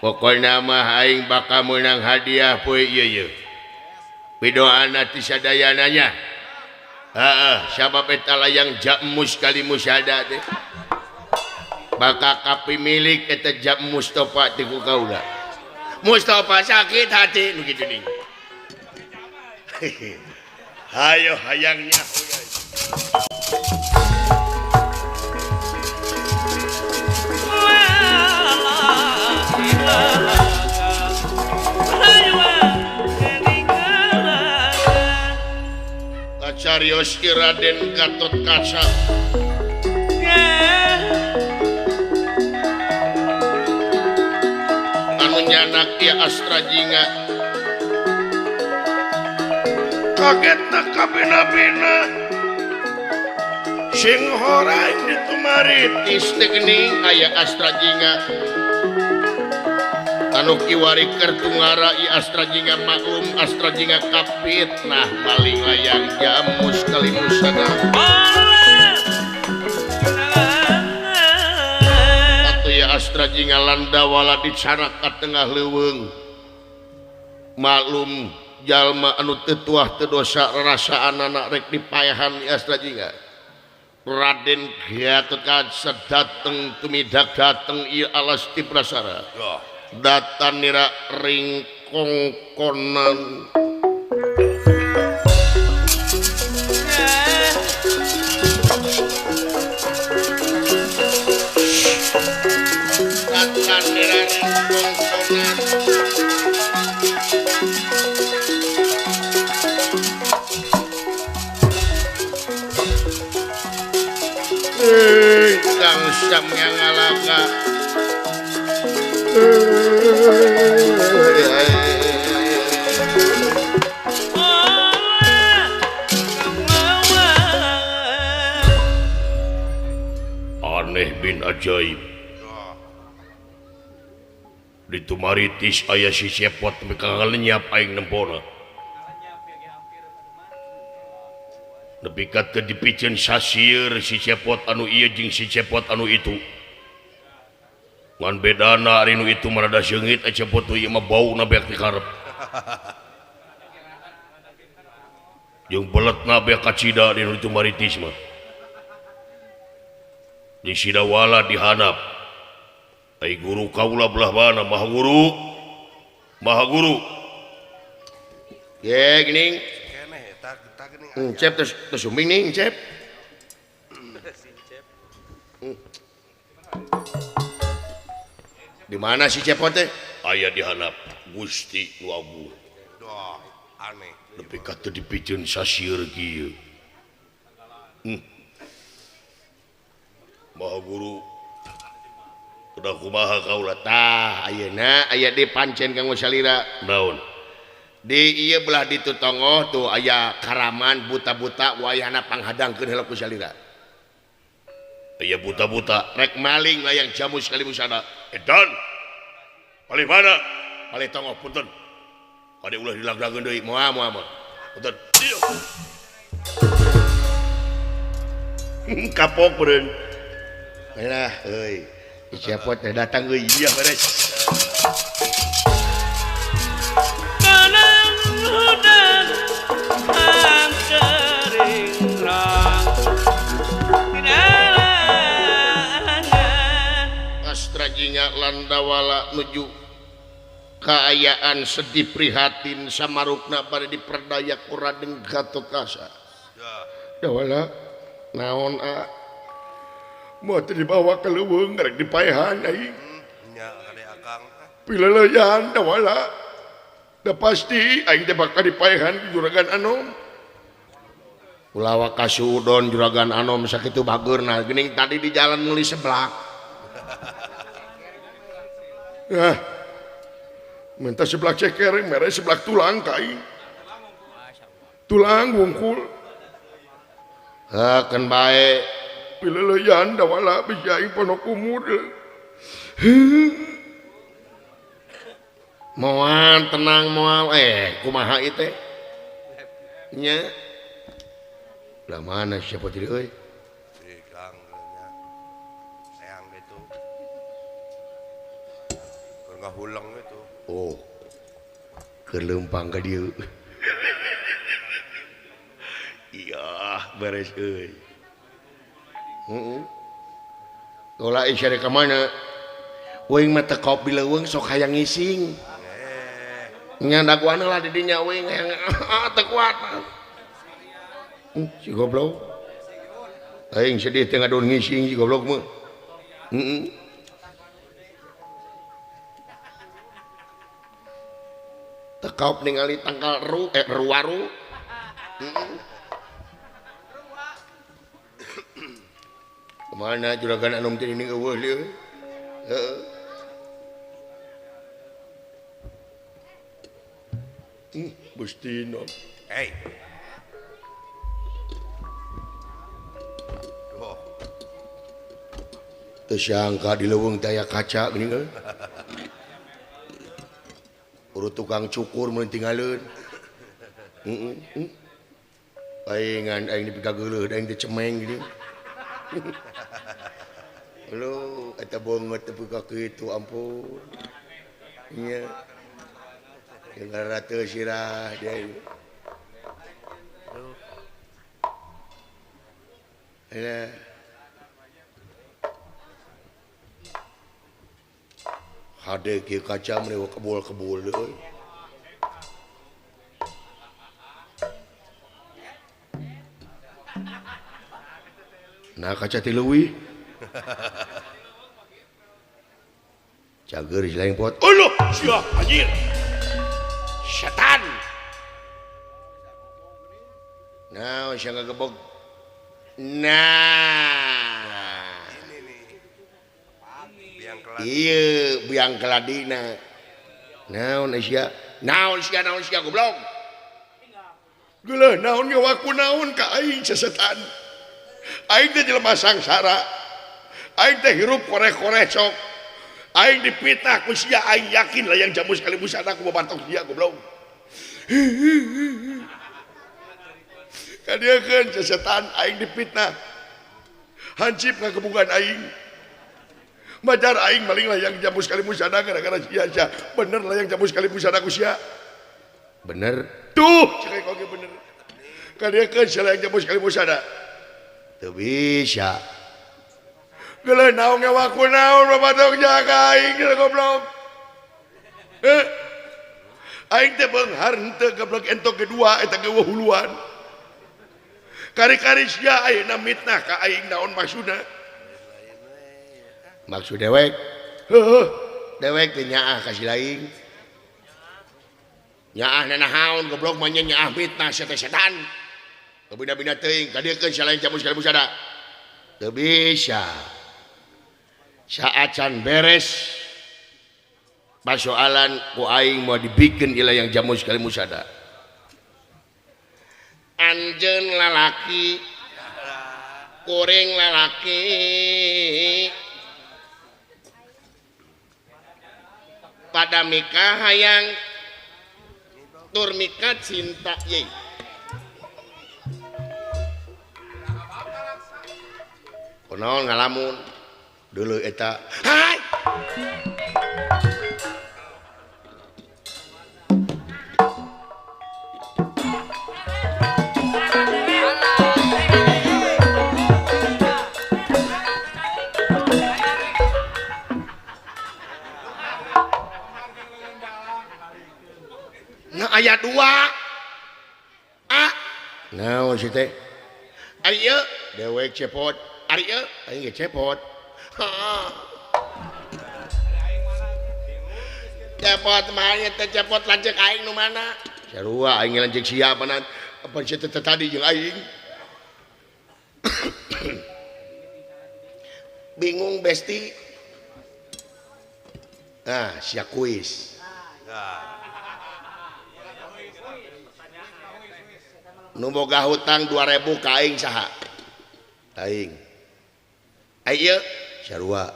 Pokona mah aing bakal meunang hadiah poe ieu ye. Pidoana ti sadayana nya. Heeh, sabab eta layang Jamus kali musada teh. Bakal kapimilik eta Jam Mustafa ti ku kaula. Mustafa sakit hati nu kitu ning. Hayo hayangnya. Kacarios ki Raden Gatotkaca. Anu nyanak ieu Astra Jingga. Kagetna kabina-bina. Sing horeng ditumaritis teh geuning aya Astra Jingga. Anu kiwari keur tungara ieu Astra Jingga maklum Astra Jingga kapitnah maling layang Jamus kalimusana. Atuh ieu Astra Jingga landawala dicanak ka tengah leuweung. Maklum jalma anu teu tuah teu dosa rarasaanana rek dipaehan ieu Astra Jingga. Raden Gatotkaca dateng tumidak dateng ieu alas ti prasara. Datan nira ringkongkonan. Datan nira ringkongkonan. Kang Sam yang ngalaka. Aneh bin ajaib. Ditumaritis aya si cepot mika ngalenyap aing nempona. Nepi ka teu dipiceun sasieur si cepot anu ieu jeung si cepot anu itu. Ngan bedana ari nu itu mah rada seungit cepot ieu mah bauna beak dikarep. Jeung beletna beak kacida di nu tumaritis mah. Jeung sidawala dihanap. Ai guru kaula belah mana Maha Guru? Maha Guru. Ye geuning. Cep terus sumbing ning cep. Di mana si cepot teh? Aya dihanap Gusti nu Agung. Aneh. Nepi ka teu dipiceun sasieur kieu. Maha Guru. Udah kumaha kaula tah ayeuna aya di pancen kanggo salira. Naon? Di ieu belah ditu tongoh tuh aya karaman buta-buta wayahna panghadangkeun heula ku salira. Aya buta-buta rek maling layang Jamus kalimusana. Edan. Palih mana? Palih tongoh punten. Kade ulah dilaglageun deui moal moal moal. Punten. Kapok beureun. Lah euy. Cepot teh datang euy ieu beres. Kanang hudang angkering rang. Astra Jingga landawala nuju kaayaan sedih prihatin samarukna bari diperdaya ku Raden Gatotkaca. Dawala naon a moal teu dibawa ka leuweung rek dipaehan aing. Nya kade akang. Pileleyan dawala. Da pasti aing teh bakal dipaehan ku Juragan Anom. Ulah kasuudon Juragan Anom sakitu bageurna geuning tadi di jalan meuli seblak. Ah. Minta seblak ceker, mere seblak tulang ka aing. Tulang wungkul. Heuh keun bae. Pileleyan dawala bisa aing ponok umur. Moal tenang moal kumaha ieu teh? Nya. Lah mana siapa tadi euy? Si Kang nya. Seang gitu. Keur Ngahuleng itu. Oh. Keur leumpang ka dieu. Iya, beres euy. Heeh. Kaula isya ka mana? Uing mah teu kopi leuweung sok hayang ngising. Nya daguan lah di dinya uing hayang teu kuat. Si goblok. Aing sedih teh ngadon ngising si goblok mah. Heeh. Tekop ningali tangkal ru ruaru. Heeh. Kemana juragan anom teh ini eueuh lieu. Heeh. Bustino. Hey. Duh. Teu sangka di leuweung teh aya kaca geuning euy. Urut tukang cukur mun tinggaleun. Heeh. Aing aing dipikageuleuh aing teh cemeng geuning. Lu eta banget tepi ka kitu ampun. Nya. Jeung ratu sirah dia. Alah. Hade kieu kaca meni kebul-kebul euy. Nah kaca ti leuwih. Cager si lain pot. Allah, sia anjir. Setan. Nah, sia ngagebog. Nah. Ini nih. Biang keladi. Iya, biang keladina. Naon sia? Naon sia, naon sia goblok. Geuleuh naon nyawaku naon ka aing sesetan. Aing teh jelema sangsara. Aing teh hirup koreh-koreh sok. Aing dipitnah ku sia, aing yakin layang jamu sekali busana ku babantok sia goblok. Kadieukeun sesetan aing dipitnah. Hancip ngagebungan aing. Majar aing maling layang jamu sekali busana gara-gara sia sia. Bener layang jamu sekali busana ku sia. Bener. Tuh, cek oge bener. Kadieukeun sia layang jamu sekali busana. Teu bisa. Geuleuh naon ngewaku naon babatok jaga aing goblok. Heh. Aing teh beunghar henteu goblok entok kedua eta ge huluan. Kari-kari sia ayeuna mitnah ka aing naon maksudna? Maksud dewek? Heuh. Dewek teh nyaah ka si laing. Nyaah nanahaon goblok mah nya nyaah mitnah sia teh setan. Kabina-bina teuing kadiekeun sia lain jamu sekali busada. Teu bisa. Saacan beres pasoalan ku aing mau dibikin ila yang jamu sekali musada. Anjeun lalaki kuring lalaki pada mika hayang tur mika cinta ye. Kunaon ngalamun dulu eta. Hai. Nah aya dua. Ah. Naon sih teh? Ari ieu dewek cepot. Ari ieu aing ge cepot. Cepot mah nya teh cepot lanceuk aing nu mana? Sarua aing lanceuk sia panan. Apa sia teh tadi jeung aing? Bingung besti. Nah, sia kuis. Nu boga hutang 2000 ka aing saha? Aing. Ai ieu sarua.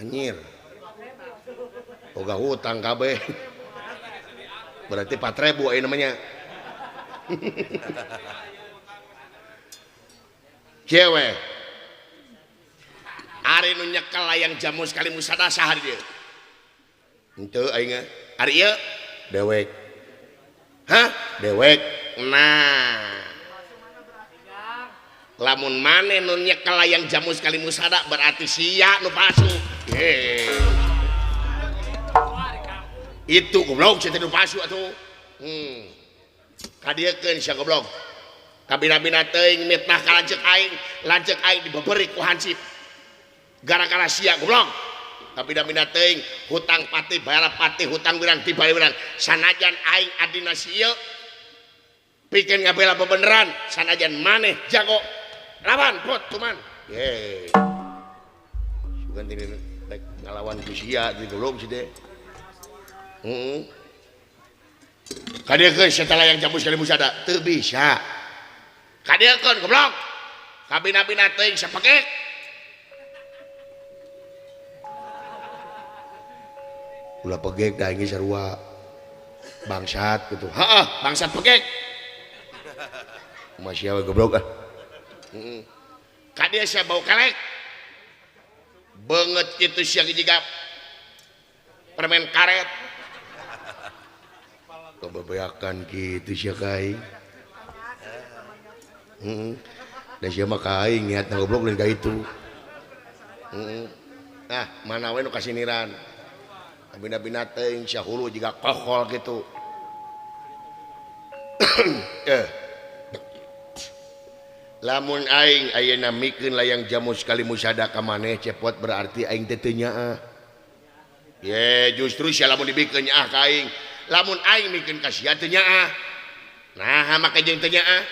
Anjir. Boga hutang kabeh. Berarti 4000 aya namanya. Cewek. Ari nu nyekel layang jamu sekali musada saha dieu? Henteu aing ari ieu dewek. Hah? Dewek. Nah. Lamun maneh nu nyekel layang jamus Kalimusada berarti sia nu palsu. Heh. Itu goblok sia teh nu palsu atuh. Kadiekeun sia goblok. Kabina-bina teuing mitnah ka lanceuk aing dibeberi ku hansip. Gara-gara sia goblok. Kabina-bina teuing hutang pati bayar pati hutang wirang dibayar wirang. Sanajan aing adina si ieu pikeun ngabela bebeneran sanajan maneh jago lawan pot cuman. Ye. Sugan teh rek ngalawan ku sia di goblok si teh. Heeh. Kadiekeun setelah yang jamus Kalimusada teu bisa. Kadiekeun goblok. Kabina-bina teuing sapekek. Ulah pegek da aing sarua bangsat gitu. Heeh, bangsat pegek. Masih we goblok ah. Heeh. Kadieu sia bau kelek. Beungeut kitu sia jiga permen karet. Kebebeakan kitu sia ka aing. Heeh. Da sia mah ka aing niatna goblok lain ka itu. Heeh. Nah, mana we nu kasiniran. Bina-bina teuing sia hulu jiga kokol gitu. Lamun aing ayeuna mikeun layang jamus Kalimusada ka maneh cepot berarti aing teh teu nyaah. Ye, justru sia lamun dibikeun nyaah ka aing. Lamun aing mikeun ka sia teu nyaah. Nah, make jeung teu nyaah.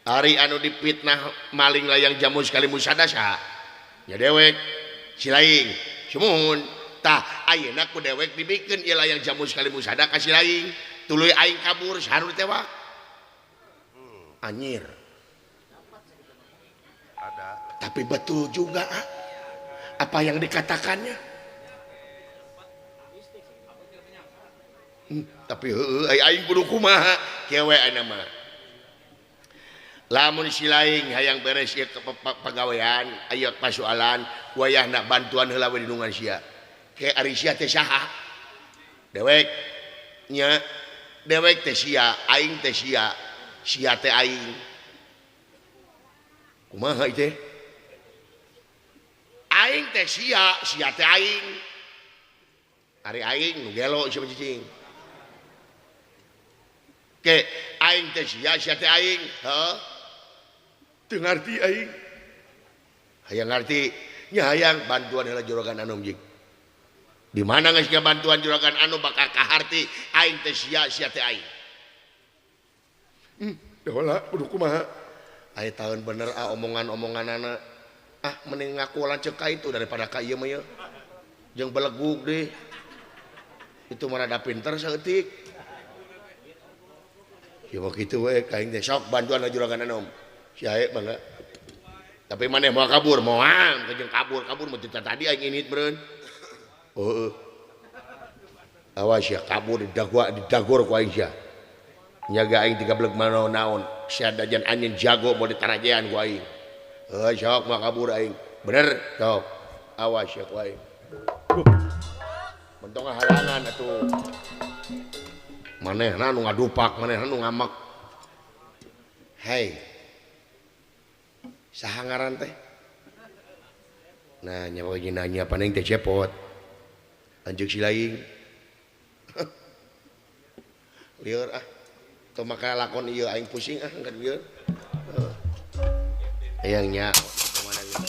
Ari anu dipitnah maling layang jamus Kalimusada saha? Nya dewek, si laing, sumuhun. Tah ayeuna ku dewek dibikeun ieu layang jamus Kalimusada ka si laing, tuluy aing kabur saha nu ditewak. Anjir. Ada. Tapi betul juga apa yang dikatakannya. Tapi heueuh aing kudu kumaha kieu we ayeuna mah. Lamun si laing hayang beres ieu pagawean, aya pasualan, wayahna bantuan heula we dinungan sia. Ke ari sia teh saha? Dewek nya dewek teh sia, aing teh sia, sia teh aing. Kumaha ieu teh? Aing teh sia, sia teh aing. Ari aing nu gelo sia cicing. Ke aing teh sia, sia teh aing. Heuh. Teu ngarti aing. Hayang ngarti, nya hayang bantuan heula juragan anom jig. Di mana geus bantuan juragan anu bakal kaharti aing teh sia, sia teh aing. Heula kudu kumaha? Aya taun bener ah omongan-omonganana. Ah mending ngaku lanceuk ka itu daripada ka ieu mah ieu. Jeung belegug deui. Itu mah rada pinter saeutik. Ya kitu we ka aing teh sok bantuan juragan anom. Si ae mangga. Tapi maneh moal kabur, moal jeung kabur-kabur mun teu tadi aing init meureun. Heeh. Awas ya kabur didagor ku aing sia. Nyaga aing tigablek manaon-naon. Sia dajan anjeun jago mau ditarajean ku aing. Heuh sok mah kabur aing. Bener sok. Awas ya ku aing. Mentong halangan atuh. Manehna nu ngadupak, manehna nu ngamek. Hei. Saha ngaran teh? Nah, nya we nanya paning teh cepot. Lanjut si laing. Lieur ah. Teu maka lakon ieu aing pusing ah angkat lieur. Hayang nya kumaha ieu.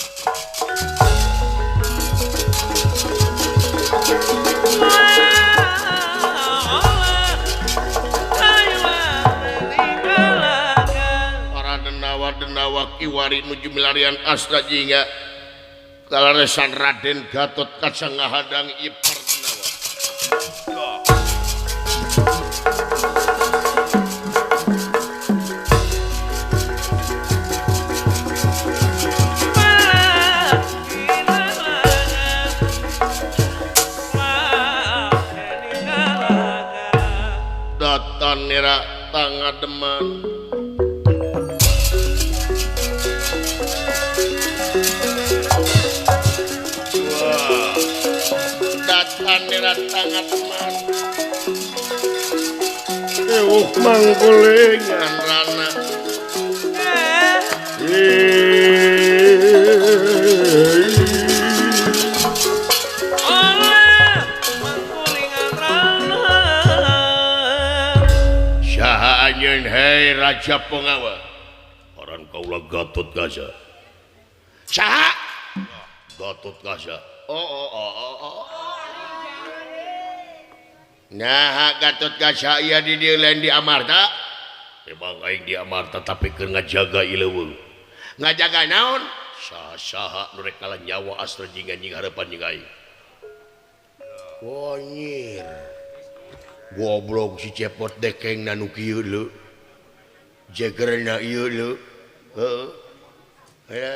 Para denawa-denawa kiwari nuju milarian astra jingga kalaresan Raden Gatot Kaca ngahadang ieu Pardenawa. Datan nera tangademan. Wah. Datan nera ngateman ewuh mangkulingan rana oleh mangkulingan rana saha anjeun hei Raja Pongawa orang kaula Gatot Kaca saha Gatot Kaca oh. Nah Gatot Kaca ieu di dieu lain di Amarta memang aing di Amarta tapi keur ngajaga ieu leuweung ngajaga naon saha-saha nu rek kalah nyawa astra jeung anjing harapan jeung aing wonyir goblok si cepot dekeng na nu kieu leu jegerna ieu leu heuh ya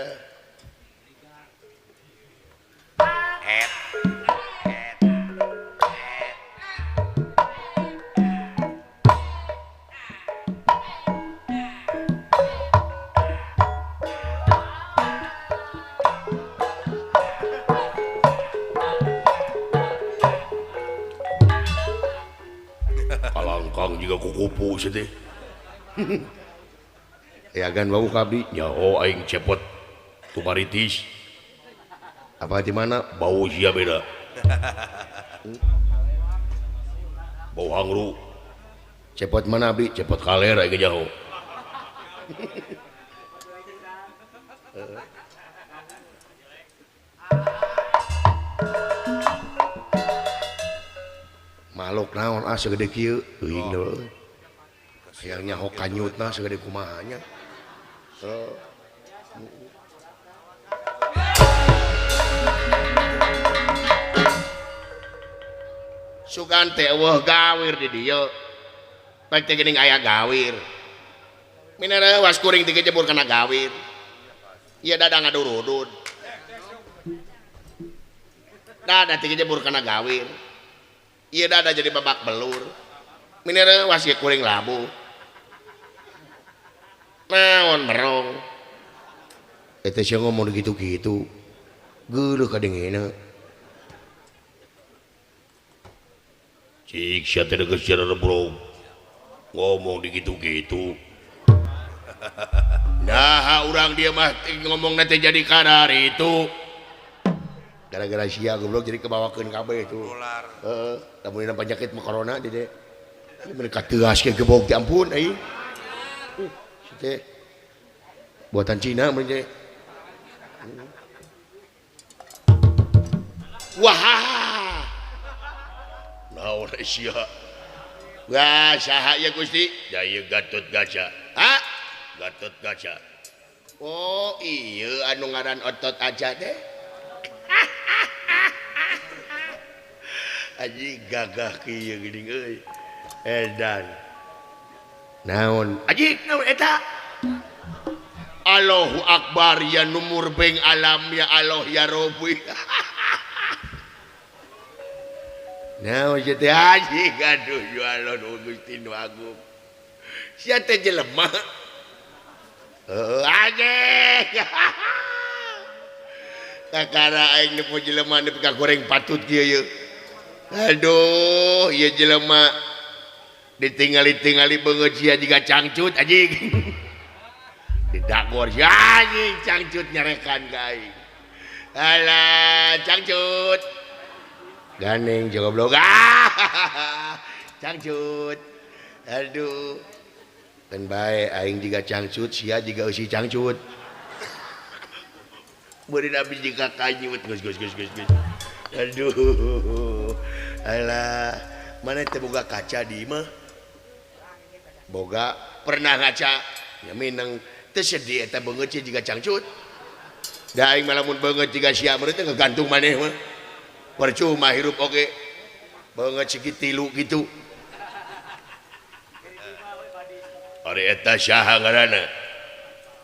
kalangkang juga kukupu sih teh. Ya gan bau kabdi nyaho aing cepot tumaritis apa di mana bau sia beda bau hangru cepot mana abdi cepot kaler aing nyaho makhluk naon ah segede kieu euing deui hayang nyaho kanyutna segede kumaha nya sugan teh eueuh gawir di dieu baik teh geuning aya gawir minere was kuring teh jebur kana gawir ieu dada ngadurudud dada teh jebur kana gawir ieu dada jadi babak belur minere was ge kuring labu naon merong eta sia ngomong gitu-gitu geuleuh kadengena cik sia teh geus bro ngomong digitu-gitu nah urang dia mah ngomongna teh jadi kadar itu gara-gara sia goblok jadi kebawakeun kabeh itu heeh lamun dina penyakit mah corona teh teh mereka tegas ke gebog teh ampun euy teh buatan Cina mun teh wah naon sia wah saha ieu Gusti da ieu Gatot Kaca ha Gatot Kaca oh iya anu ngaran otot aja teh aji gagah kieu geuning euy edan naon aji naon eta Allahu Akbar ya numur beng alam ya Allah ya Rabbi naon sia teh aji gaduh ya Allah nu Gusti nu agung sia teh jelema heuh aji kakara aing nepo jelema nepi ka goreng patut kieu ye aduh ieu jelema ditingali-tingali beungeut sia jiga cangcut anjing didagor sia anjing cangcut nyarekan ka aing alah cangcut ganeng goblok ah cangcut aduh kan bae aing jiga cangcut sia jiga eusi cangcut beureun abdi jiga kanyut geus geus geus geus aduh alah mana teh boga kaca di imah boga pernah ngaca nya mineng teu sedih eta beungeut jiga cangcut da aing mah lamun beungeut jiga sia meureun teh ngagantung maneh mah percuma hirup oge beungeut segi tilu kitu ari eta saha ngaranna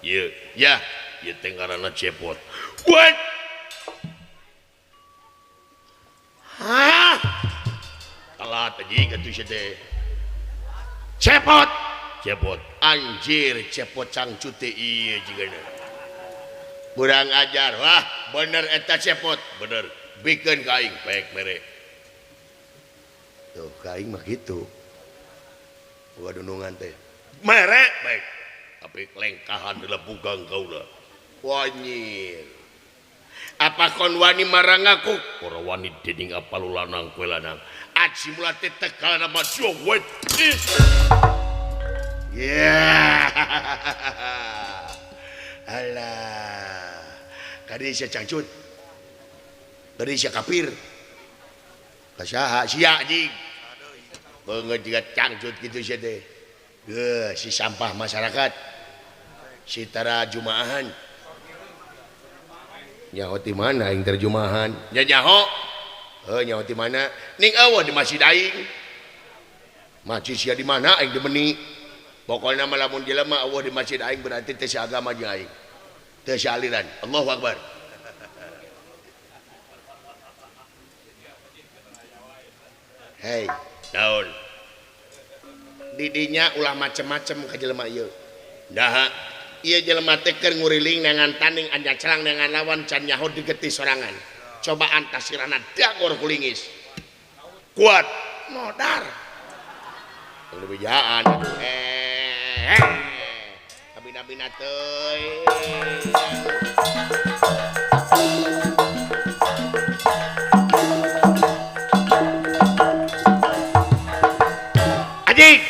ieu ya ieu teh ngaranna cepot what hah telat anjing atuh sia teh cepot cepot anjir cepot cangcut teh ieu jigana kurang ajar wah bener eta cepot bener bikeun ka aing pek mere Tuh ka aing mah kitu. Boga dunungan teh. Mere baik. Tapi lengkahan heula bugang kaula. Wanyir. Apa kon wani marang aku? Ora wani dening apa lu lanang kowe lanang. Aji mula teh tegal nama jowet. Yeah. Alah. Kadi sia cangcut. Kadi sia kafir. Ka saha sia anjing. Beungeut jiga cangcut kitu sia teh. Geuh si sampah masyarakat. Si tara jumaahan. Nyaho ti mana aing terjemahan? Nya nyaho. Heuh nyaho ti mana? Ning eueuh di masjid aing. Masjid sia di mana aing dimeni. Pokokna mah lamun jelema eueuh di masjid aing berarti teu saagama jeung aing. Teu saaliran. Allahu Akbar. Hei, daun. Didinya ulah macem-macem ka jelema ieu. Daha ieu jelema teh keur nguriling neangan tanding anjacelang neangan lawan can nyaho digetih sorangan. Cobaan tasirana dagor kulingis. Kuat modar. Lebejaan. Kabina-bina teuing. Anjing.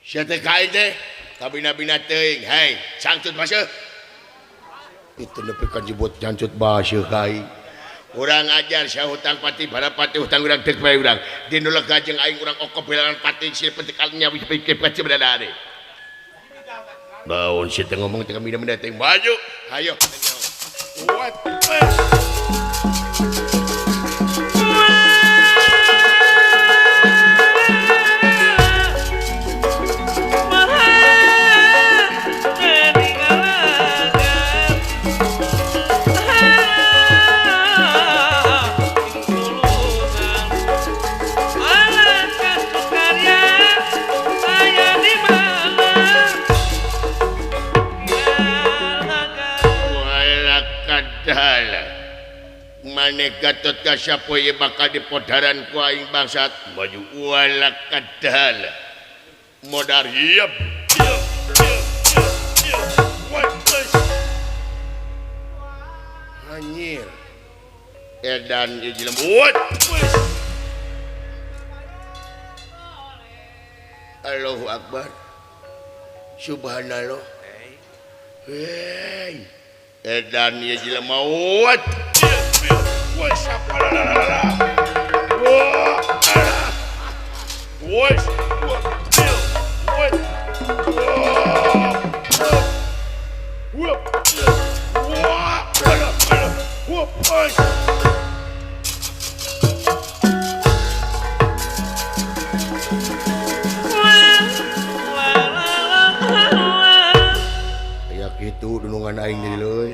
Sia teh ka aing teh kabina-bina teuing. Hei, cangcut baseuh. Itu nepi ka jebot cangcut baseuh ka aing. Urang ajar sia hutang pati barapati hutang urang deuk bae urang. Dinu lega jeung aing urang okop belangan pati sia pentikal nya wis pikir baca berada. Naon sia teh ngomong teh kabina-bina teuing maju. Hayo. What? Mane Gatot Kaca poe bakal dipodaran ku aing bangsat maju wala kadal modar yep anjir edan ieu jelema Allahu Akbar subhanallah hei edan ieu jelema ya kitu dunungan aing jadi leuy.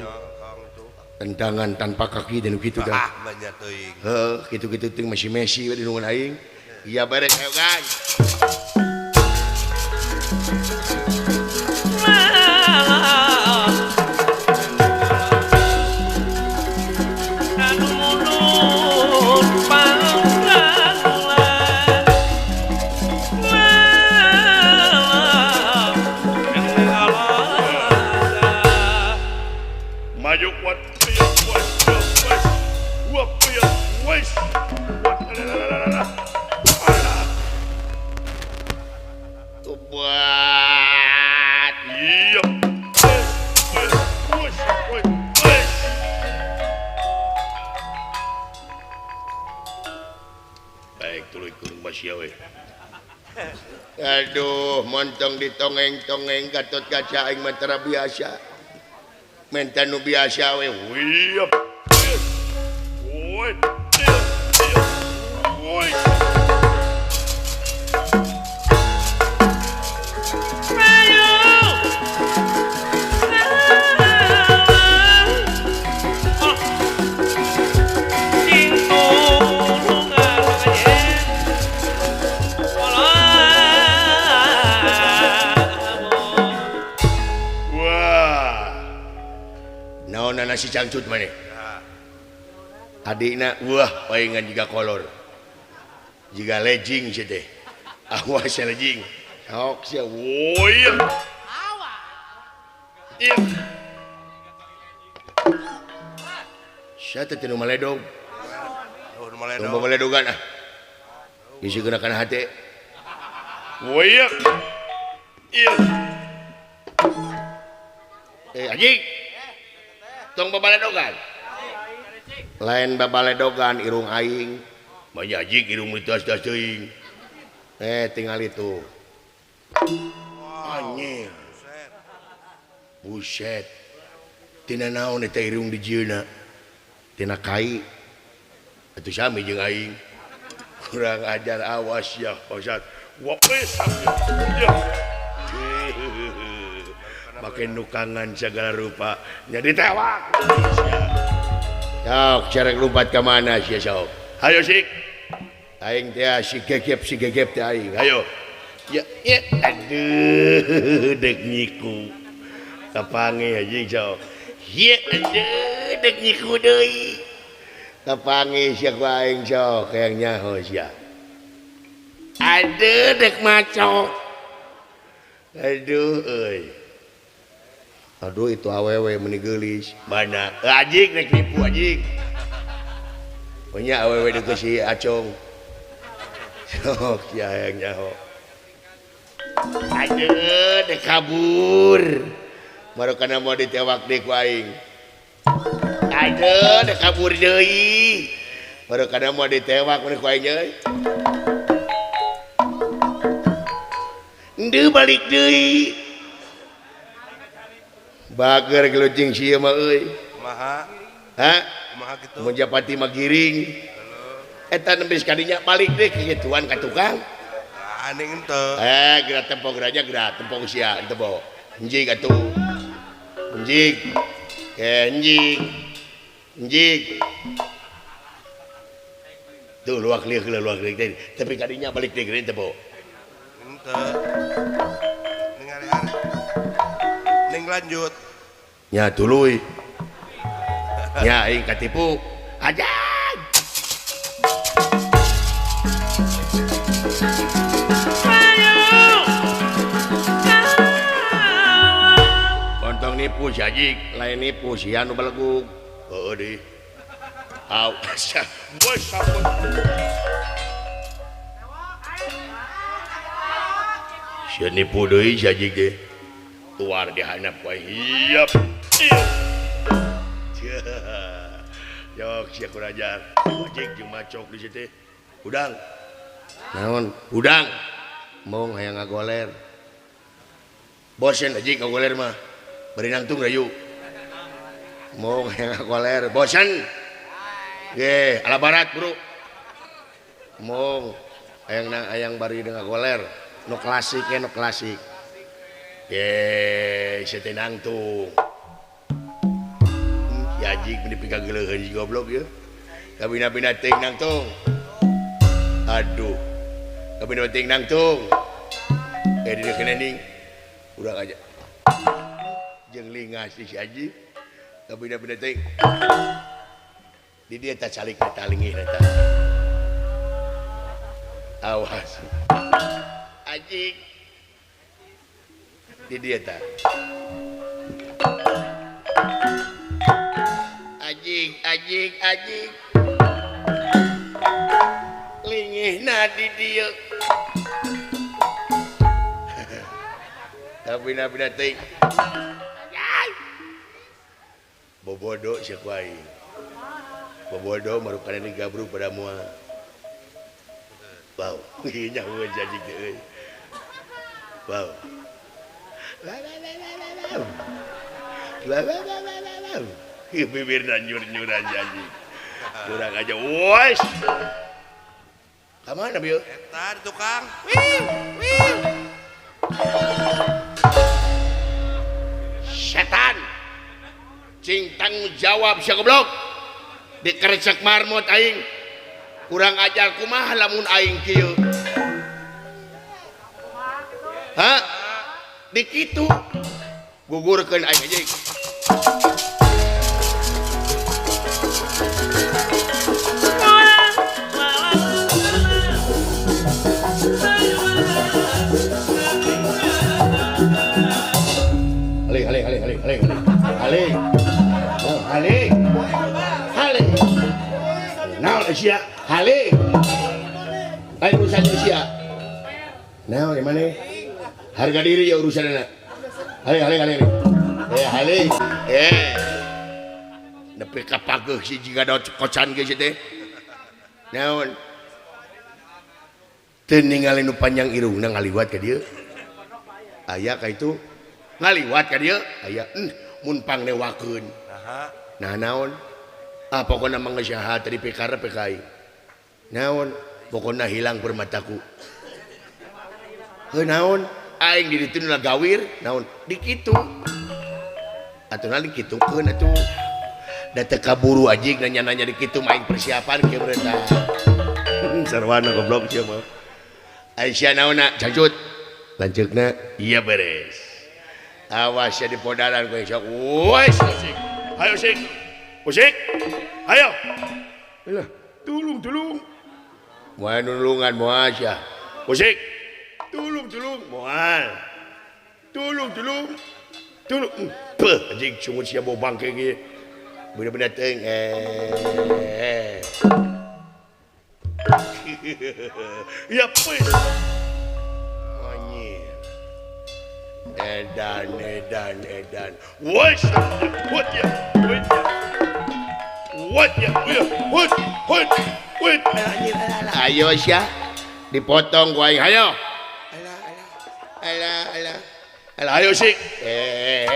Tendangan tanpa kaki dan gitu dah. Heuh, kitu-kitu teuing masih Messi we dunungan aing. Iya bareng ayo guys. Maju kuat. Buat baik tuluy kuring basya we. Aduh, montong ditongeng-tongeng Gatot Kaca aing mah tara biasa. Menta nu biasa we. Nasi cangcut mana? Adikna, wah palingan juga kolor. Jiga lejing sia teh. Awas sia lejing. Sok sia. Woi. Awas. Iya. Sia teh nu maledog. Nu maledogan ah. Bisi geuna kana hate. Woi. Iya. Anjing. Tong babaledogan. Lain babaledogan irung aing. Banyak anjing irung tas-tas teuing. Tinggal itu. Anjing. Buset. Tina naon eta irung dijieuna? Tina kai. Atuh sami jeung aing. Kurang ajar awas ya, Ustaz. Wapes. Make nukangan segala rupa jadi tewak. Sok cerek lompat ka mana sia sok. Hayo sik. Aing teh si gegep teh aing. Hayo. Ya, ya aduh dek nyiku. Kapange anjing sok. Ye aduh dek nyiku deui. Kapange sia ku aing sok hayang nyaho sia. Aduh dek macok. Aduh euy. Aduh itu awewe meni geulis. Mana? Anjing rek nipu anjing. Punya awewe deuk si Acong. Sok ya hayang nyaho. Aduh dek kabur. Marokana moal ditewak deui ku aing. Aduh dek kabur deui. Marokana moal ditewak mun ku aing euy. Endeu balik deui. Bager gelucing sia mah euy. Kumaha? Ha? Kumaha kitu? Mun japati mah giring. Eta nembe sakadinya balik deui kegituan ka tukang. Aning henteu. Geura tempo geura nya geura tempo sia henteu bo. Enjing atuh. Enjing. Enjing. Enjing. Tuh luak lieu teh. Tapi kadinya balik deui geura henteu bo. Henteu. Ningali Ning lanjut. Nya tuluy. Nya aing katipu. Ajan. Kontong nipu si anjing, lain nipu sia nu belegug. Heueuh deui. Au, sia. Bos sampun. Sia nipu deui si anjing teh. Tuar dihanap wae. Hiap. Yok sia kurang ajar. Anjing jeung macok di situ. Udang. Naon? Udang. Mong hayang ngagoler. Bosen anjing ngagoler mah. Bari nangtung rayu. Mong hayang ngagoler, bosen. Ge, ala barat, Bro. Mong hayang hayang bari ngagoler. Nu klasik nu klasik. Ye, sete nangtung. Ya anjing meni pikageuleuheun si goblok ieu. Kabina-bina teuing nangtung. Aduh. Kabina teuing nangtung. Di dieu ning. Urang aja. Jeung lingas si anjing. Kabina-bina teuing. Di dieu tah calik eta lingih eta. Awas. Anjing. Di dieu tah. Anjing, anjing, anjing. Lingihna di dieu. Kabina-bina teuing. Bobodo sia ku aing. Bobodo marukana digabruk pada moal. Wow, nyaho anjing teh euy. Wow. La la la la la la. La la la la la la. Bibirna nyur-nyur aja anjing. Kurang aja. Wes. Ka mana bieu? Eta di tukang. Wiu, wiu. Setan. Cing tanggung jawab sia goblok. Dikerecek marmot aing. Kurang ajar kumaha lamun aing kieu. Ha? Di kitu. Gugurkeun aing anjing. Hale hale hale hale hale hale hale hale naon sia hale lain urusan sia naon di mana harga diri ya urusanna hale hale hale eh hale eh nepi ka pageuh si jiga daun kocan ge si teh naon teu ningali nu panjang irungna ngaliwat ka dieu aya ka itu ngaliwat ka dieu aya mun pangnewakeun nah naon ah pokona mah geus saha tadi pikarep ka aing naon pokona hilang permataku heuh naon aing di ditu nu gawir naon di kitu atuh di kitukeun atuh da teu kaburu anjing nanya-nanya di kitu mah aing persiapan kieu berita sarwana goblok sia mah Aisyah naonna cangcut lanceukna iya beres awas ya di podaran kowe sok wes sik ayo sik musik ayo lah tulung tulung moal nulungan moal sia musik tulung tulung moal tulung tulung tulung peuh anjing sungut sia bau bangke ge bener-bener teuing eh ya peuh anjir edan edan edan wes what ya what ya what ya what what what ayo sia dipotong ku aing ayo alah alah alah alah ayo sik eh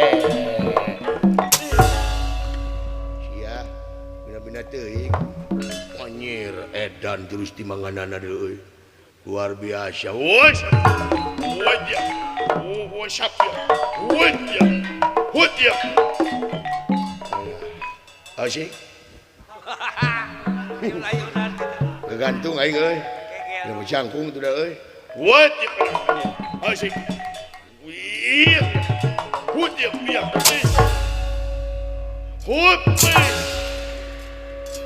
sia bina-bina teuing anjir edan terus timanganana deui luar biasa wes what ya what's up ya what ya what ya asik kegantung aing euy nu jangkung tuh da euy what ya asik wih what ya ya what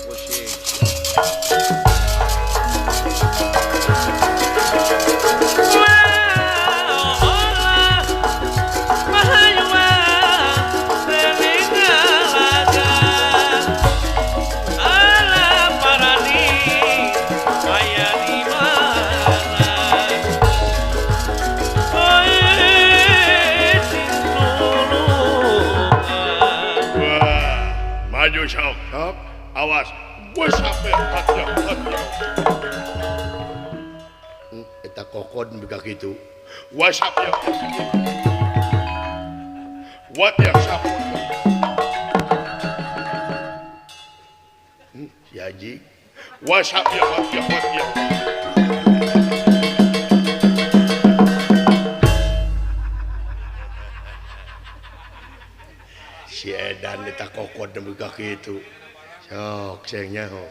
musik. Maju sok sok awas bos sampai hati hati eta kokod bika kitu WhatsApp ya what ya sap si Haji WhatsApp ya what ya what ya si edan eta kokod bika kitu sok sing nyaho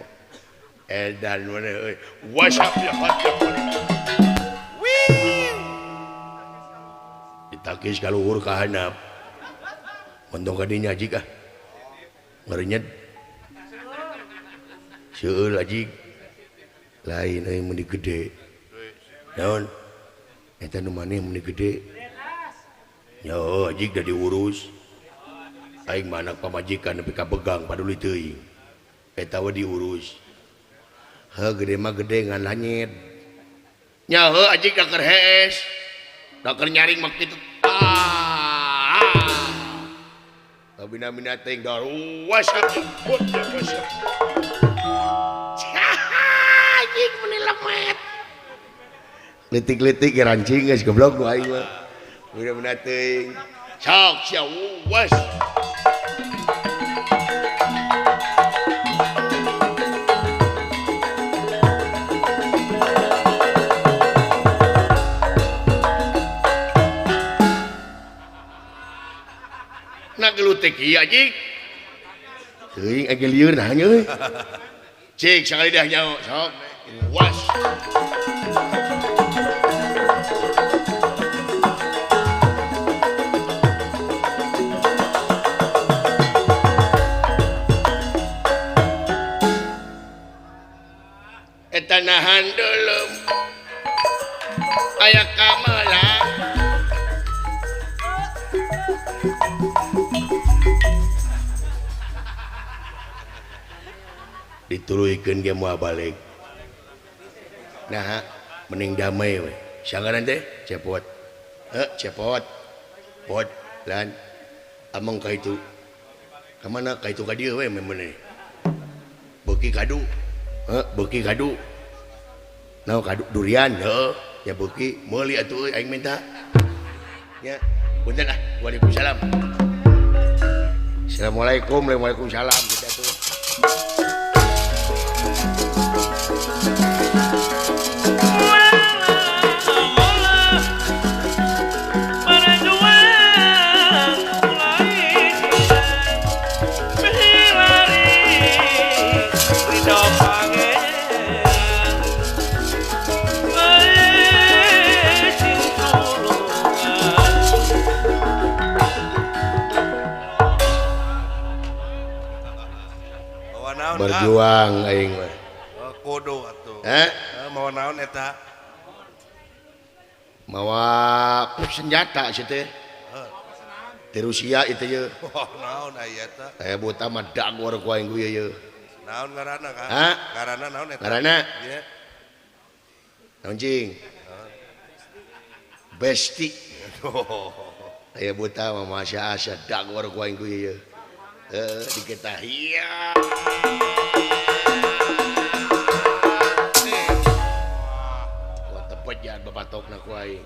edan mana euy WhatsApp ya what ya ditakis ka luhur ka handap untung ka dinya jik ah ngeurenyet seueul ajik lain euy mun gede naon eta nu maneh mun gede nya ajik da diurus aing mah anak pamajikan nepi ka begang paduli teuing eta we diurus heuh gede mah gede ngan lanyet nya heuh ajik da keur hees da keur nyaring mah kitu ah bina-bina teuing daruas anjing meni lemet letik-letik ge rancing geus goblok nu aing mah bina-bina teuing sok sia was nak gelutik ieu anjing teuing age lieur nah nya euy cik sakali dah nyaho sok was eta nahan dulum Aya kamelang dituluykeun ge moal balik. Nah, mending damai we. Sangaran teh cepot. Heh, cepot. Pot lan ameng ka itu. Ka mana ka itu ka dieu we meuneh. Beuki kadu. Heh, beuki kadu. Naon kadu durian heuh, ya beuki meuli atuh euy aing minta. Nya, punten ah. Waalaikumsalam. Assalamualaikum, waalaikumsalam kita tuh. Berjuang aing mah. Kudu atuh. Heh? Mawa naon eta? Mawa senjata sia teh. Ti Rusia itu ye. Oh, naon aya eta? Aya buta mah dagor ku aing ku ye. Naon ngaranna Kang? Hah? Ngaranna naon eta? Ngaranna? Ieu. Naon cing? Besti. Aya buta mah masya asa dagor ku aing ku ye. Heeh, diketah iya. Wah, tepet jangan bapatokna ku aing.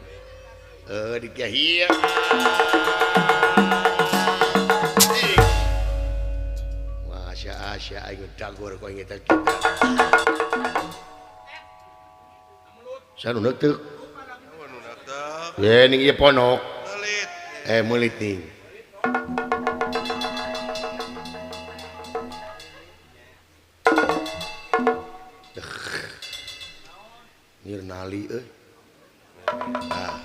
Heuh, diketah iya. Masya asa aing dagor ku aing eta kita. Sanu neuteuk. Ye ning ieu ponok. Meulit. Meulit ning. Nali euy. Ah,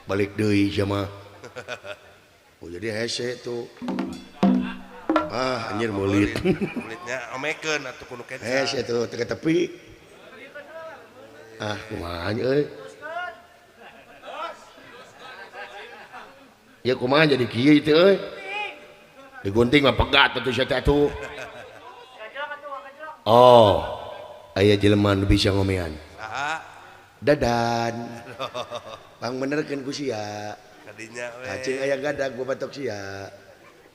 balik deui sia mah. Oh jadi hese tuh. Ah, anjir meulit. Meulitnya omekeun atuh kudu keca. Hese tuh teu tepi. Ah, kumaha euy. Ya kumaha jadi kieu teh euy. Digunting mah pegat atuh sia teh atuh. Oh. Aya jelema nu bisa ngomean. Saha? Dadan. Pang benerkeun ku sia. Kadinya we. Cing aya gadag babatok sia.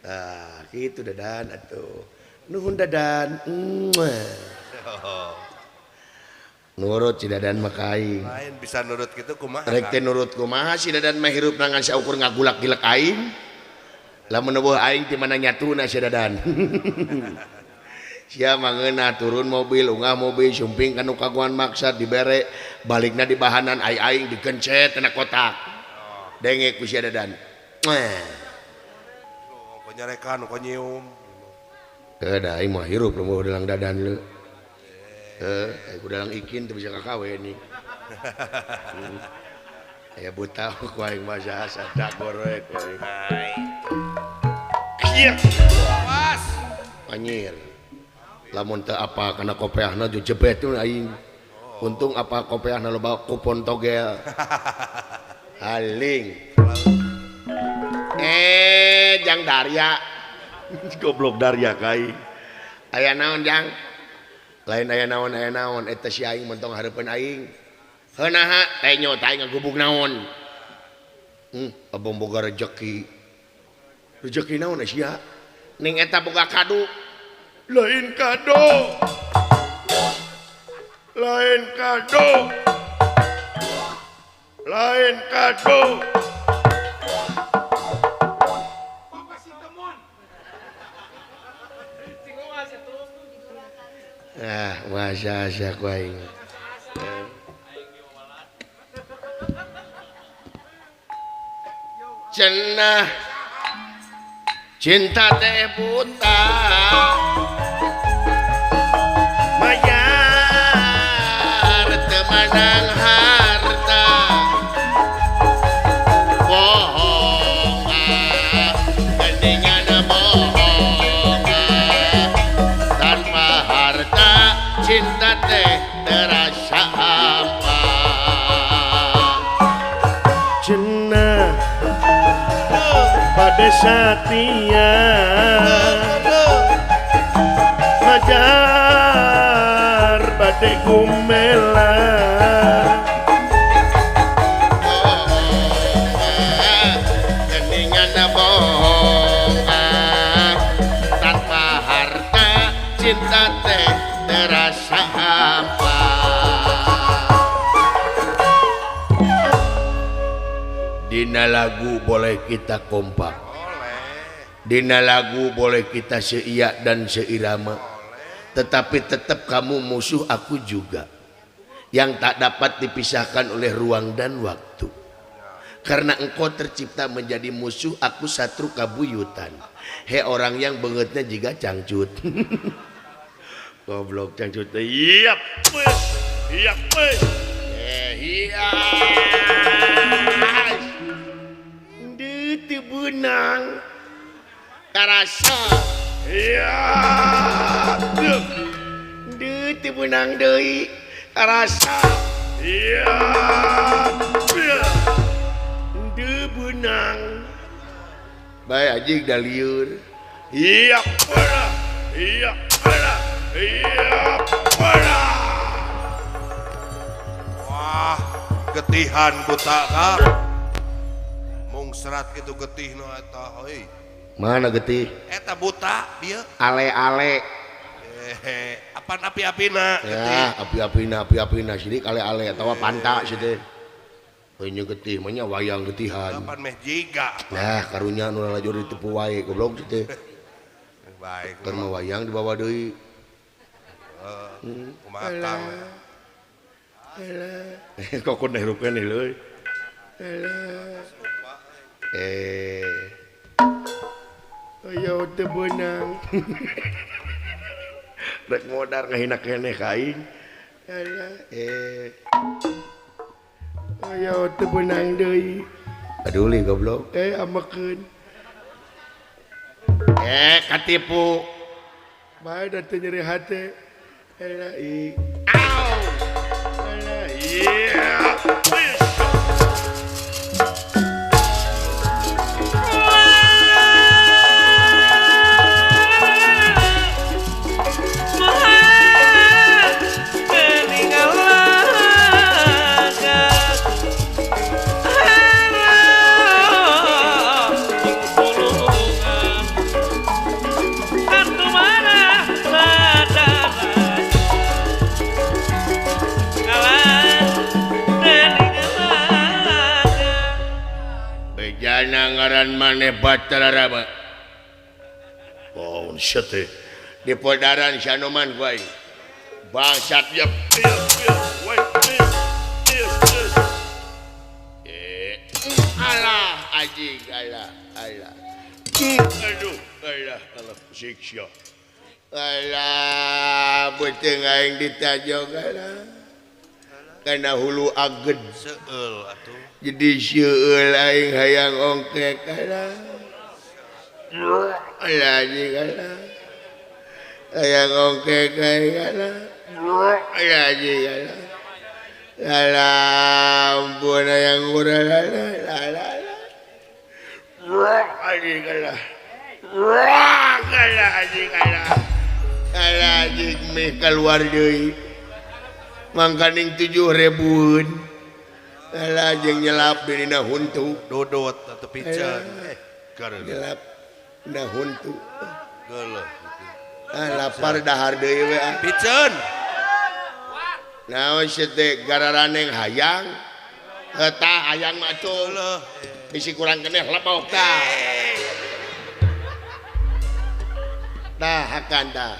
Tah, kitu Dadan atuh. Nuhun Dadan. Nurut si Dadan mah ka aing. Lain bisa nurut kitu kumaha? Rek teh nurut kumaha si Dadan mah hirup ngan saukur ngagulak-gilek aing. Lamun eueuh aing ti mana nyatuna si Dadan. Sia mangeunah turun mobil, ungah mobil, sumping kanu kaguan maksad dibere, balikna di bahanan aing digencet kana kotak. Denge ku sia Dadan. Oh, ko nyarekan, ko nyium. Teu da aing mah hirup lumeuh dalang Dadan leu. Heuh, aing dalang ikin teu bisa kakawe nih. Aya buta ku aing mah saha dagor we ku aing. Kieu. Awas. Anjir. Lamun teu apa kana kopeahna jebet aing. Untung apa kopeahna loba kupon togel. Haling. Jang Darya. Goblok Darya ka aing. Aya naon jang? Lain aya naon eta si aing mentong hareupeun aing. Heuh naha teh nyo teh aing ngagubug naon. Abong boga rejeki. Rejeki naon sia? Ning eta boga kadu. Lain kado. Lain kado. Lain kado. Ah, masa asa ku aing. Cenah cinta teh buta mayar temanang harta bohong ah, geningan bohong ah. Tanpa harta cinta teh terasa hampa. Kabeh satia majar bade gumela geningan bohong tanpa harta cinta teh terasa hampa. Dina lagu boleh kita kompak, dina lagu boleh kita seia dan seirama, tetapi tetap kamu musuh aku juga, yang tak dapat dipisahkan oleh ruang dan waktu. Karena engkau tercipta menjadi musuh, aku satru kabuyutan. He orang yang bengetnya juga cangcut. Goblok cangcut. Iya, iya, iya. Teu beunang karasa. Iya. Deui teu beunang deui karasa. Iya. Deui beunang. Bae anjing da lieur. Iya, iya, iya. Wah, getihan buta kang. Mung serat gitu getih no eta euy. Mana getih? Eta buta bieu. Ale-ale. Apan api-apina getih. Ya, api-apina api-apina sidik ale-ale atawa panta sia teh. Euy nya getih mah nya wayang getihan. Apan meh jiga. Nah, karunya nu lalajo ditepu wae goblok sia teh. Baik. Keur mah wayang dibawa deui. Heeh. Kumaha tang. Alah. Kok kun hirup keneh leuy. Alah. Ayo teu beunang. Rek modar ngahina keneh ka aing. Alah, Ayo teu beunang deui. Peduli goblok. Amekeun. Katipu. Bae da teu nyeri hate. Alah, i. Au. Alah, iya. Ngaran maneh Batara Rama. Oh, sia teh. Di podaran Sanoman ku aing. Bangsat ya. Alah anjing, alah, alah. Aduh, alah, alah siksa. Alah, beuteung aing ditajog alah. Kana hulu aged seueul atuh. Jadi seueul aing hayang ongkek alah. Alah anjing alah. Hayang ongkek aing alah. Alah anjing alah. Alah ampun hayang urang alah alah. Anjing alah. Alah anjing alah. Alah anjing meh kaluar deui. Mangkaning 7.000-eun. Alah jeung nyelap dina huntu dodot atau piceun. Nyelap dina huntu. Geuleuh. Ah lapar dahar deui we ah. Piceun. Naon sia teh gararaneng hayang. Eta hayang mah atuh. Bisi kurang keneh lebok tah. Tah hakan tah.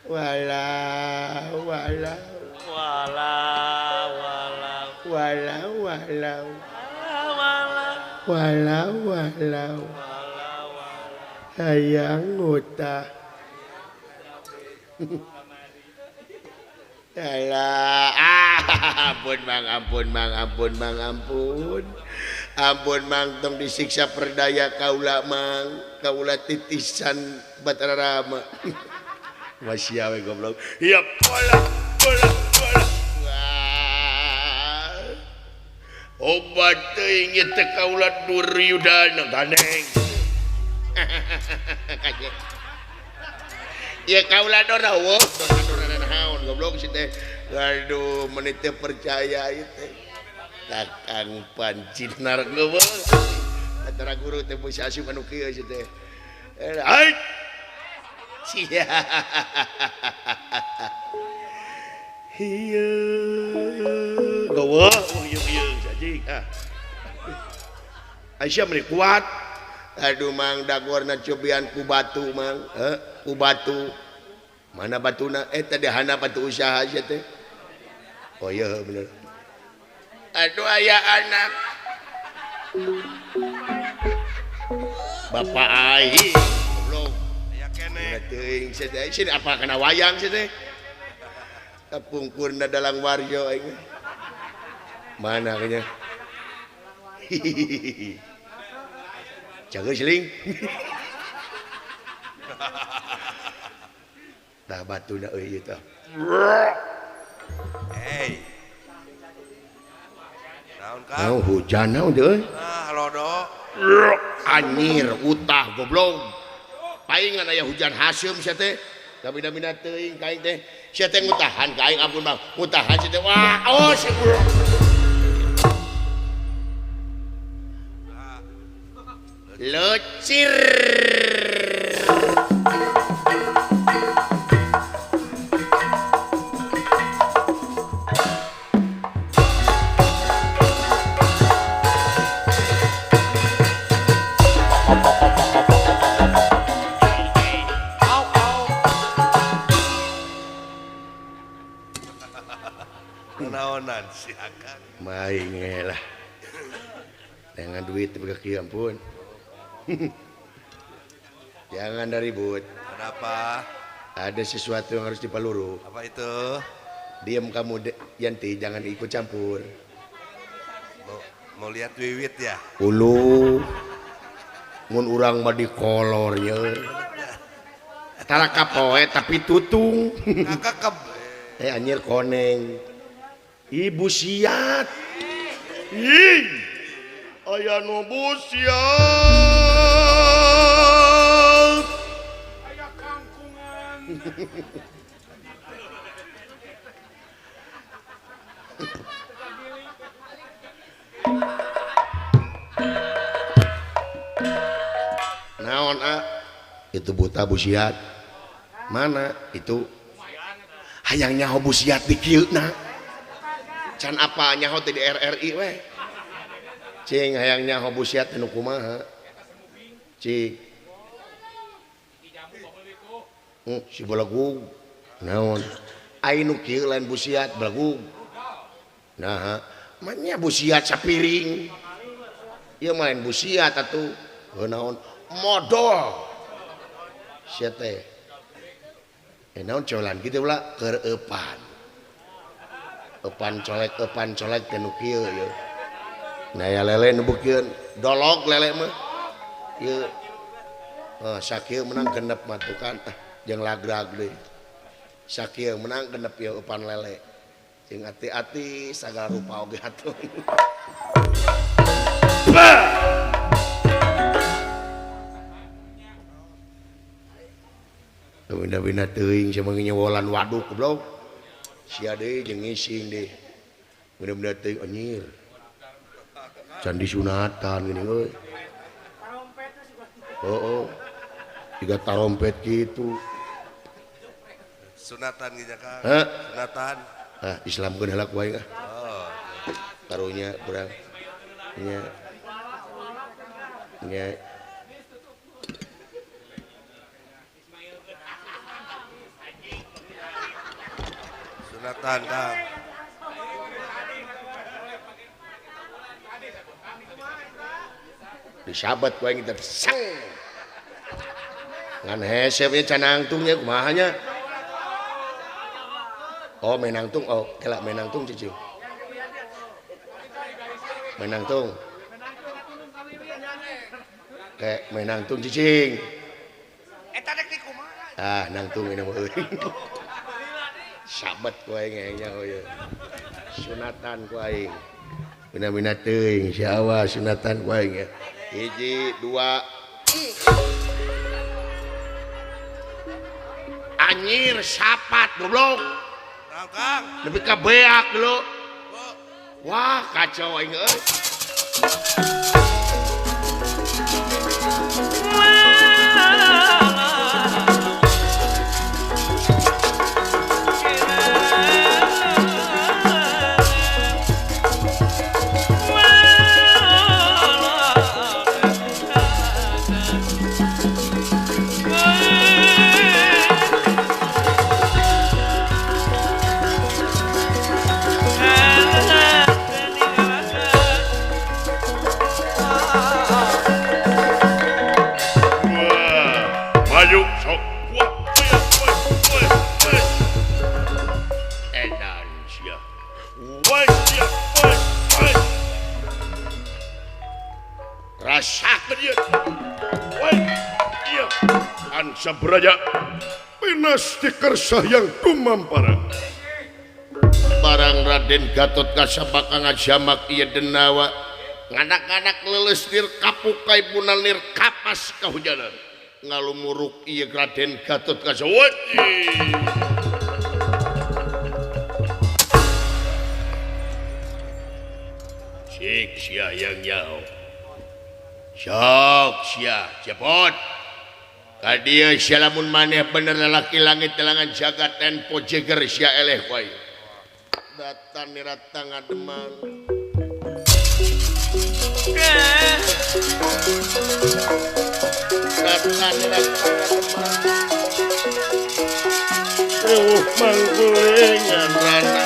Walau walau walau walau walau walau walau walau hayang ngutah. Alah, ah, ampun mang, ampun mang, ampun mang, ampun. Ampun mang, tong disiksa perdaya kaula mang, kaula titisan Batara Rama. Masih awe goblok. Ya bola, bola, bola. Wah. Obat teuing ieu teh kaula Duryudana gandeng. Ya kaula dora wo, dora naon goblok si teh. Aduh, menit teh percaya ieu teh. Kakang Pancinar geuleuh. Antara guru teh bisa asup anu kieu si teh. Hai. Sia. Hieu. Geuleuh ieu sajing ah. Aisyah meni kuat. Aduh mang dagorna cobian ku batu mang, heuh, ku batu. Mana batuna? Eh tadi hana batu usaha sia teh. Oh iya bener. Aduh aya anak. Bapak aing goblok. Aya keneh. Teuing sia teh, sini apa kana wayang sia teh. Kapungkurna dalang warjo aing. Mana kayaknya? Hihihi. Jaga seling. Tah batuna euy ieu tah. Hey. Naon Kang? Naon hujan naon teh euy? Ah, lodo. Anjir utah goblok. Paingan aya hujan haseum sia teh. Kabina-bina teuing ka aing teh. Sia teh ngutahan ka aing ampun Bang. Ngutahan sia teh. Wah, oh sia. Lecir. Naonan si Akang. Maing lah. Dengan duit teu kieu ampun. Jangan dah ribut. Kenapa? Ada sesuatu yang harus dipaluru. Apa itu? Diam kamu Yanti, jangan ikut campur. Mau lihat wiwit ya? Ulu. Mun urang mah dikolor ye. Tara kapoe tapi tutung. Kakakep. Eh anjir koneng. Ibu siat. Ih. Aya nu busiat. Aya kangkungan. Naon a? Itu buta busiat. Mana itu? Hayang nyaho busiat di kieu na. Can apa nyaho teh di RRI we. Cing hayang nyaho busiat anu kumaha? Cing. Si belagug. Naon? Ai nu kieu lain busiat belagug. Nah, manya busiat sapiring. Ieu mah lain busiat atuh. Heuh naon? Modol. Sia teh. Eh naon colan kitu ulah keur eupan. Eupan colek teh nu kieu ieu. Nah ya lele nu beukeun dolog lele mah. Ieu. Oh, sakieu menang genep matukan ah jeung lagrag deui. Sakieu menang genep ieu eupan lele. Jeung ati-ati sagala rupa oge atuh. Bina-bina teuing sia mah nyewolan waduk goblok. Sia deui jeung ngising deui. Bina-bina teuing anjir. Candi sunatan gini euy. Oh, oh. Tiga tarompet gitu. Sunatan gitu Kang. Hah? Sunatan. Ah, Islam keun heula ku aing ah. Oh. Karunya kurang. Nya. Nya. Sunatan Kang. Disabat ku aing teh sang. Ngan hese we canangtungnya kumaha nya? Oh, menangtung. Oh, kelak menangtung cucu. Menangtung. Kayak menangtung cicing. Eta rek di kumaha? Ah, nangtung ini mah euy. Sabat ku aing nya euy. Sunatan ku aing. Mina-mina teuing si awas sunatan ku aing ya. Hiji, dua. Anjir sapat goblok. Kang. Nepi ka beak lu. Wah, kacau aing euy. Beraja pinasti kersah yang tumampara barang Raden Gatot Kaca bakal ngajamak ieu denawa nganak-nganak leuleus nir kapukai punal nir kapas kahujanan ngalumuruk ieu Raden Gatot Kaca cik sia yang nyaho sok sia cepot ka dieu sia lamun maneh bener lalaki langit telangan jagat tempo jeger sia eleh wae datan nirata ngademan datan nirata ngademan reuh manggulengan rana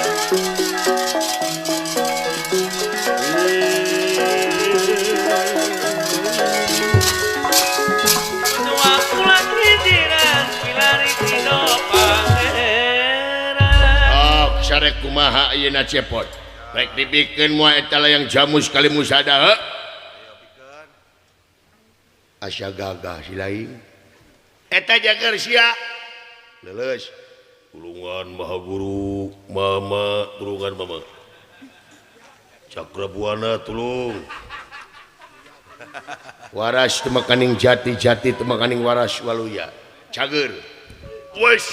sarek kumaha ayeuna cepot rek dibikeun moal eta layang jamus kali musada heuh asa gagah si lain eta jager sia leuleus tulungan maha guru mama tulungan mama Cakrabuana tulung waras teu makaning jati-jati teu makaning waras waluya cager wes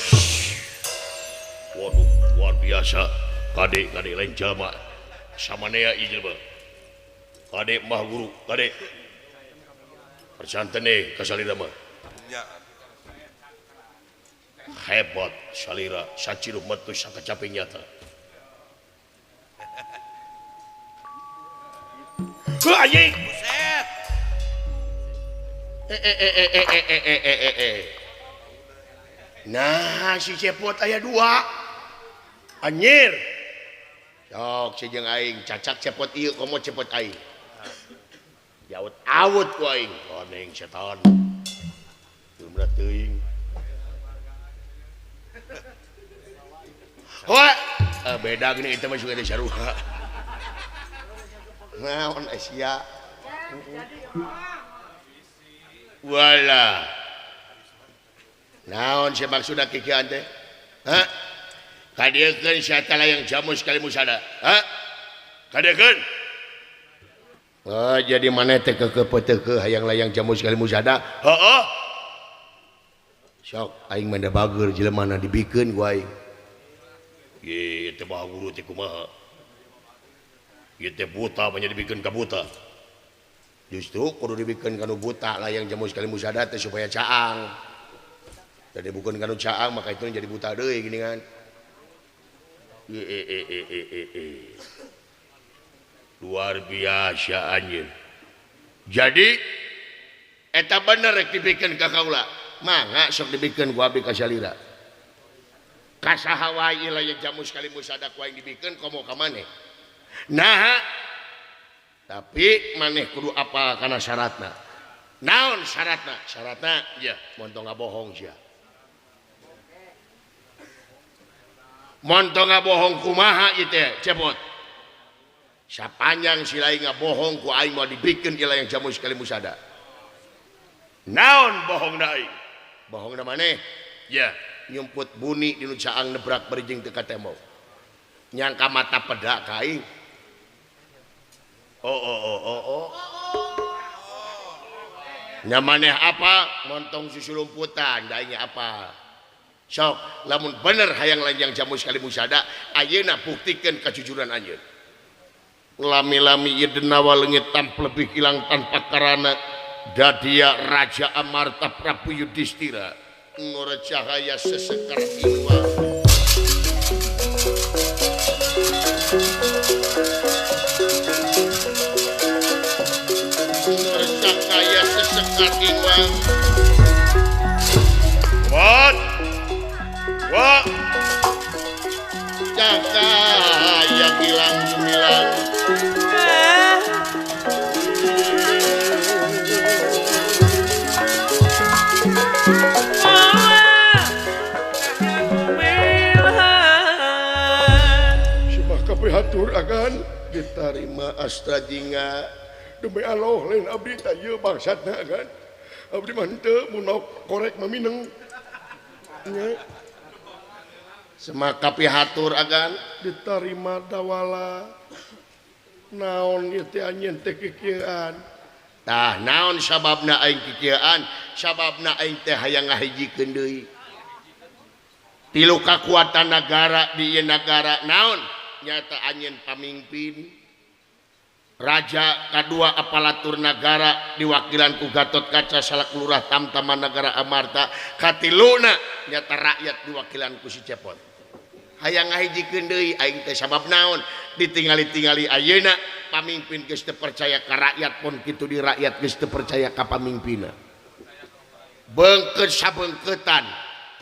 waduh luar biasa kadek kadek lain jalma samanea ieu jelema kadek mah guru kadek percantene ka salira mah hebat salira saciruh metu sakacaping nyata heuh anjing buset nah si cepot aya dua anjir sok si jeung aing cacak cepot ieu komo cepot aing jaut-awut ku aing koneng setan geumrah teuing hoa beda gini itu mah suka teh sarua naon Asia wala naon sia maksudna kikian teh ha kadiekeun sia teh layang jamus kali musada ha kadiekeun oh jadi maneh teh keukeuh hayang layang jamus kali musada heueuh sok aing mah da bager jelema na dibikeun ku aing ieu teh mah guru teh kumaha ieu teh buta mah dibikeun ka buta justru kudu dibikeun ka nu buta layang jamus kali musada teh supaya caang jadi bukan kanu caang maka itu jadi buta deui gini kan. Luar biasa anjir. Jadi eta bener rek dibikeun ka kaula. Mangga sok dibikeun ku abdi ka salira. Ka saha wae layang jamus kali musada ku aing dibikeun komo ka maneh. Nah, tapi maneh kudu apal kana syaratna. Naon syaratna? Syaratna ya, mun tong ngabohong sia. Monto ngabohong kumaha ieu teh cepot sapanjang si lain ngabohong ku aing moal dibikeun ieu layang jamus kali musada naon bohongna aing bohongna maneh ya nyumput buni dinu caang nebrak berijing teu ka tembok nyangka mata pedak ka aing Oh oh oh oh oh. Nya maneh apa montong susu lumputan da aing apa. Sok lamun bener hayang lanjang jamus kali musada ayeuna buktikeun kajujuran anjeun. Lami-lami ieu denawa leungit tanpa lebih hilang tanpa karana dadia Raja Amarta Prabu Yudhistira ngora cahaya sesekar iwa. Ngora cahaya sesekar iwa. What? What? Cahaya hilang hilang. Hatur akan diterima Astra Jingga demi Allah lain abdi teh ieu bangsatna agan abdi mah henteu munok korek mah mineng nya semaka pihatur agan diterima dawala naon ieu teh anjeun teh kikieuan tah naon sababna aing kikieuan sababna aing teh hayang ngahijikeun deui tilu kakuatan nagara di ieu nagara naon nyata anjeun pamimpin raja kadua aparatur nagara diwakilan ku Gatot Kaca salaku lurah tamtama nagara Amarta katiluna nyata rakyat diwakilan ku si Cepot hayang ngahijikeun deui aing teh sabab naon ditingali-tingali ayeuna pamimpin geus teu percaya ka rakyat pun kitu di rakyat geus teu percaya ka pamimpinna beungkeut sabeungkeutan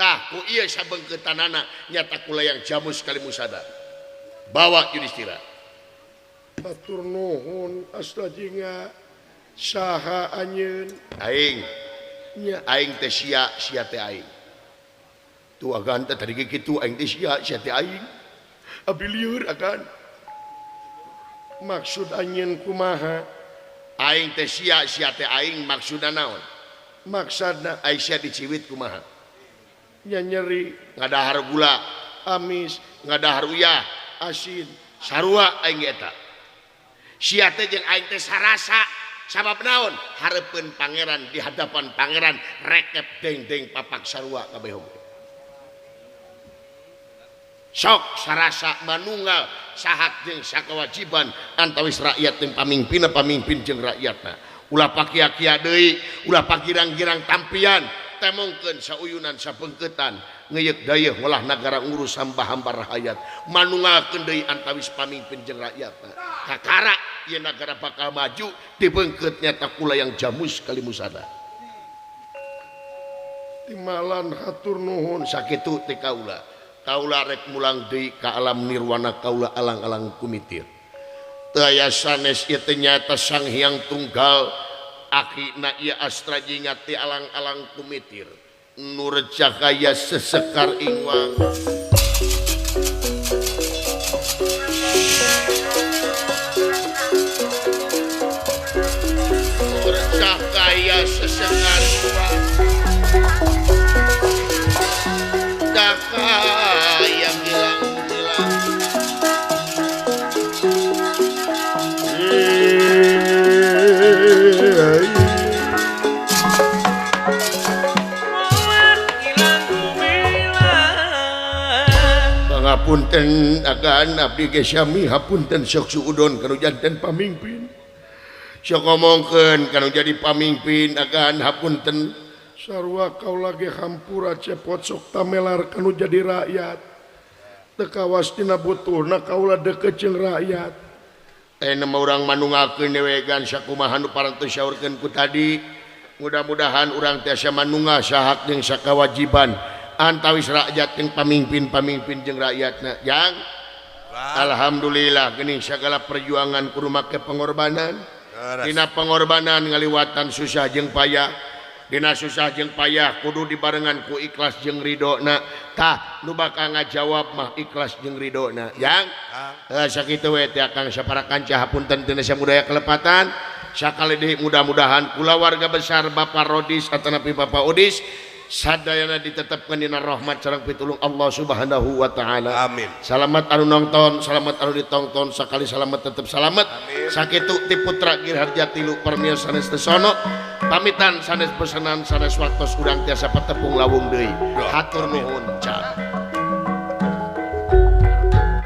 tah ku ieu sabeungkeutanana nyata kulayang jamus kali musada bawa Yudhistira. Hatur nuhun Astra Jingga saha anjeun aing nya aing teh sia sia teh aing tuh agan teh tadi kitu aing teh sia sia teh aing abdi lieur agan maksud anjeun kumaha aing teh sia sia teh aing maksudna naon maksudna aing sia diciwit kumaha nya nyeri ngadahar gula amis ngadahar uyah asin sarua aing eta sia teh jeung aing teh sarasa sabab naon hareupeun pangeran di hadapan pangeran rekep deng-deng papak sarua kabeh oge sok sarasa manunggal sahak jeung sakawajiban antawis rakyat jeung pamimpinna pamimpin jeung rakyatna ulah pakia-kia deui ulah pagirang-girang tampian temongkeun sauyunan sabeungkeutan ngeyek dayeuh ngolah nagara ngurus hamba-hamba rahayat manunggalkeun deui antawis pamimpin jeung rakyatna kakara ieu nagara bakal maju dibeungkeut nyata kulayang jamus kali musada timalan hatur nuhun sakitu teh kaula kaula rek mulang deui ka alam nirwana kaula alang-alang kumitir teu aya sanes ieu teh nyata Sang Hyang Tunggal akina ieu Astra Jingga ti alang-alang kumitir nur cahaya sesekar ingwang nur cahaya sesekar ingwang cahaya gilang-gilang Punten agan abdi ge sami hapunten sok suudon kanu janten pamimpin sok ngomongkeun kanu jadi pamimpin agan hapunten sarua kaula ge hampura Cepot sok tamelar kanu jadi rakyat teu kawas dina butuhna kaula deukeut jeung rakyat teh mah urang manunggalkeun dewegan sakumaha nu parantos saurkeun ku tadi mudah-mudahan urang tiasa manunggal sahak jeung sakawajiban antawis rakyat jeung pamimpin-pamimpin jeung rakyatna jang alhamdulillah geuning sagala perjuangan kudu make pengorbanan dina pengorbanan ngaliwatan susah jeung payah dina susah jeung payah kudu dibarengan ku ikhlas jeung ridona tah nu bakal ngajawab mah ikhlas jeung ridona jang sakitu we teh Akang sapara kanca hapunten tina samudaya kelepatan sakali deui mudah-mudahan kulawarga besar Bapak Rodis atanapi Bapak Odis Sadayana ditetepkeun dina rahmat sareng pitulung Allah Subhanahu wa taala. Amin. Salamat anu nonton, salamat anu ditongton, sakali salamat tetep salamat. Amin. Sakitu ti putra Girharja tilu permios sanes tesono. Pamitan sanes pesenan sanes waktos urang tiasa patepung lawung deui. Hatur nuhun cak.